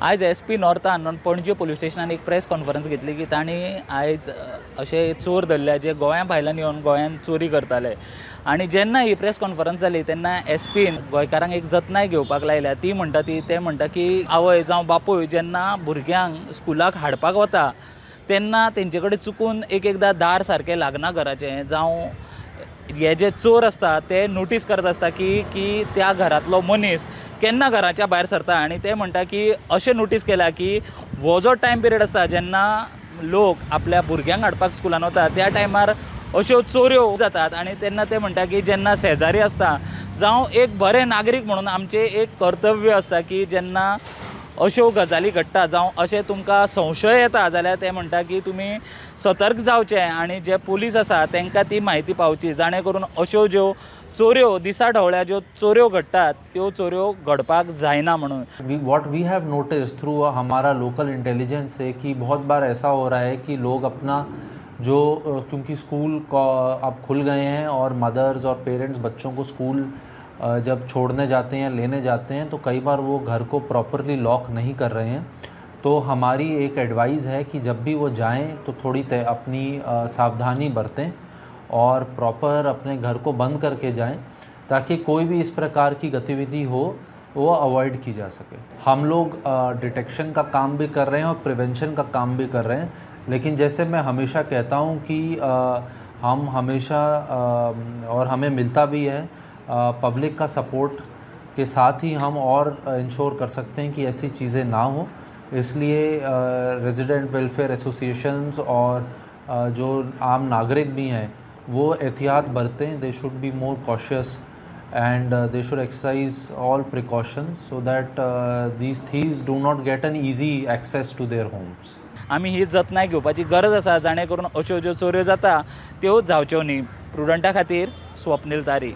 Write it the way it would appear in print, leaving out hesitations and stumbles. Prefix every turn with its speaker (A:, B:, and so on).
A: आयज S P नॉर्थान Panaji police स्टेशनान एक press conference घेतली की तांणी आयज अशे चोर धरल्या जे गोंया भायल्यान येवन गोंयांत चोरी करताले. आनी जेन्ना ही प्रेस कॉन्फरन्स जाली तेन्ना एस पीन गोंयकारांक एक जतनाय घेवपाक लायल्या. ती म्हणटा ती ते म्हणटा की आवय जावं बापूय जेन्ना भुरग्यांक स्कुलाक हाडपाक वता तेन्ना तेंचे कडेन चुकून एक एकदां दार सारकें लागना घराचें, जावं हे जे चोर आसता ते नोटीस करत आसता की की त्या घरांतलो मनीस केन्ना घराच्या भायर सरता. आनी ते म्हणटा की अशें नोटीस केलां की हो जो टायम पिरियड आसता जेन्ना लोक आपल्या भुरग्यांक हाडपाक स्कुलान वता त्या टायमार अश्यो चोरयो जातात. आनी तेन्ना ते म्हणटा की जेन्ना शेजारी आसता जावं एक बरें नागरीक म्हणून आमचें एक कर्तव्य आसता की जेन्ना अश्यो गजाली घडटा जावं अशें तुमकां संशय येता जाल्यार ते म्हणटा की तुमी सतर्क जावचें आनी जे पुलीस आसा तांकां ती म्हायती पावची, जाणें करून अश्यो ज्यो चोरयो दिसा ढवळ्या ज्यो चोरयो घडटात त्यो चोरयो घडपाक जायना म्हणून.
B: We what we have notice through हमारा लोकल इंटेलिजेंस से कि बहुत बार ऐसा हो रहा है कि लोग अपना जो क्योंकि स्कूल अब खुल गए हैं और मदर्स और पेरेंट्स बच्चों को स्कूल जब छोड़ने जाते हैं, लेने जाते हैं, तो कई बार वो घर को प्रॉपरली लॉक नहीं कर रहे हैं. तो हमारी एक एडवाइस है कि जब भी वो जाएं तो थोड़ी अपनी सावधानी बरतें और प्रॉपर अपने घर को बंद करके जाएं, ताकि कोई भी इस प्रकार की गतिविधि हो वो अवॉइड की जा सके. हम लोग डिटेक्शन का काम भी कर रहे हैं और प्रिवेंशन का काम भी कर रहे हैं, लेकिन जैसे मैं हमेशा कहता हूँ कि हम हमेशा और हमें मिलता भी है पब्लिक का सपोर्ट के साथ ही हम और इंश्योर कर सकते हैं कि ऐसी चीज़ें ना हो. इसलिए रेजिडेंट वेलफेयर एसोसिएशंस और जो आम नागरिक भी हैं वो एहतियात बरतें. They should be more cautious and they should exercise all precautions so that these thieves do not get an easy access to their homes.
A: आमी ही जतनाय घेवपाची गरज आसा, जाणें करून अश्यो ज्यो चोरयो जाता त्यो जावच्यो न्ही. प्रुडंटा खातीर स्वप्नील तारी.